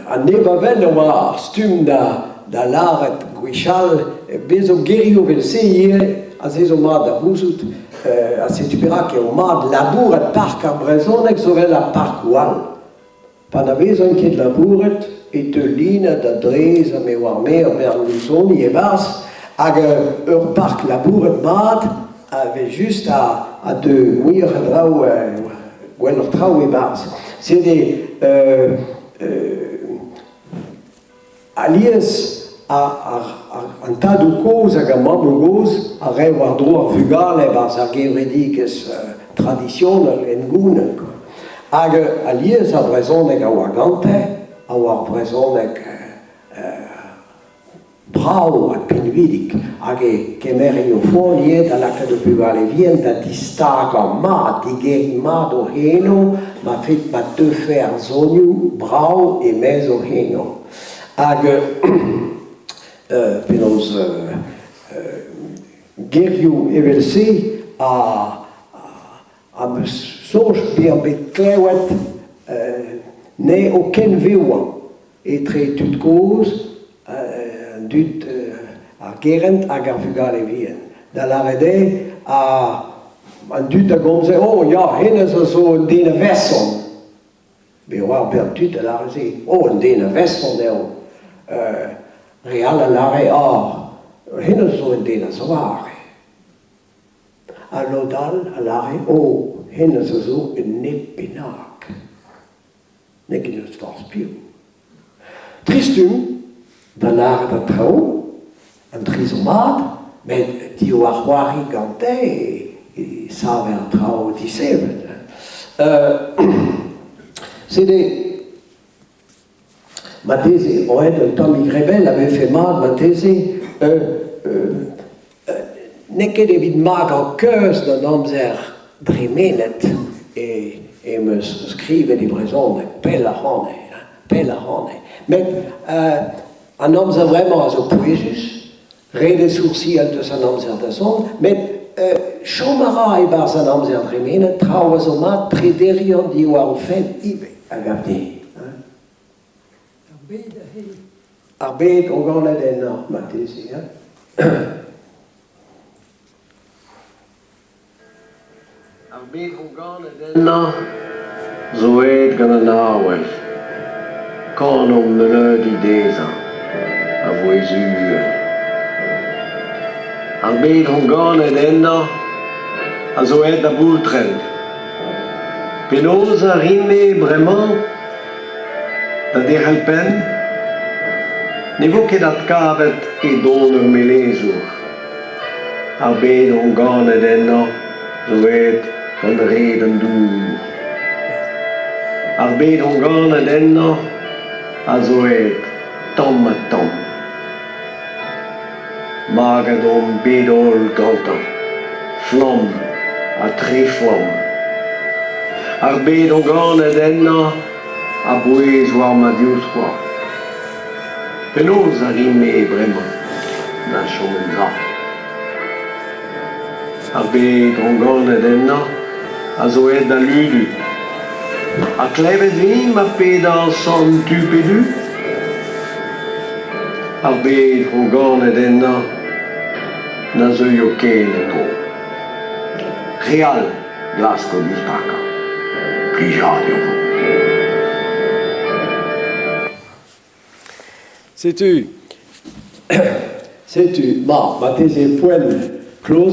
an neb a wel e oa ar stumm da lâret gwechall, bez zo gerioù evel-se ivez ha se zo mat da c'houzout ha setu perak eo mat labourat park ar brezhoneg zo evel ar parkoù all. Pa na vezont ket labouret e teu linad ha drez ha me oar-me ur bern louzoni e-barzh hag ur park labouret mat a vez just a deu muioc'h a draoù gwelloc'h traoù e-barzh. Sede alies an tadoù-kozh hag ar mammoù-gozh a rae war-dro ar vugale e-barzh ar gevredigezh tradisionel hengounel kwa. Hag alies ar brezhoneg a oa gante a oa ar brezhoneg brav ha pinvidik hag e kemerent o foan ivez da lakaat o bugale vihan da distagañ mat, digeriñ mat o c'henoù ma fet ma teufe ar sonioù brav e-maez o c'henoù. Hag penaos gerioù evel-se am eus soñj bezañ bet klevet ne o kenvevañ etre tud kozh, an dud, ar gerent hag ar vugale vihan. Da lâret eo an dud a gomze oh ya, hennezh a zo un den a-feson. Me 'oar bezañ tud a lâre se, oh un den a-feson eo. Re all a lâre ah, hennezh a zo un den a-zoare. Ha lod all a lâre oh, hennezh a zo un neb bennak. N'eo ket n'eus forzh piv. Tri stumm da lâret an traoù, an tri zo mat, met diwar c'hoari gante e saver an traoù disevel. Sede marteze aet un tammig re bell a vefe mat marteze N'eo ket evit magañ keuz d'an amzer dremenet em eus skrivet e brezhoneg, pell ac'hane, pell ac'hane. Met an amzer vremañ a zo pouezus, ret eo soursial deus an amzer da zont, met chom a ra e-barzh an amzer dremenet traoù a zo mat prederiañ diwar o fenn ivez, a gav din. Ar bed a c'hell. Ar bed on ganet ennañ marteze hein. Ar bed on ganet ennañ zo aet gant an avel. Kanomp meuleudi dezhañ a vouezh uhel. Ar bed on ganet ennañ a zo aet da boultrenn. Penaos a rin-me bremañ? Da derc'hel penn ne vo ket adkavet e don ur melezour. Ar bed on ganet ennañ zo aet gant red an dour. Ar bed on ganet ennañ a zo aet tamm-ha-tamm. Maget omp bet holl gantañ, flamm ha treflamm. Ar bed on ganet ennañ a bouez war ma divskoaz. Penaos a rin-me bremañ da chom em sav? Ar bed on ganet ennañ a zo aet da ludu. Ha klevet 'vin ma pedañ sant tu pe du? Ar bed on ganet ennañ na zeuio ken en-dro. Re all 'glasko distakañ. Plijadur 'vo. Setu, setu, ma, marteze poent kloz.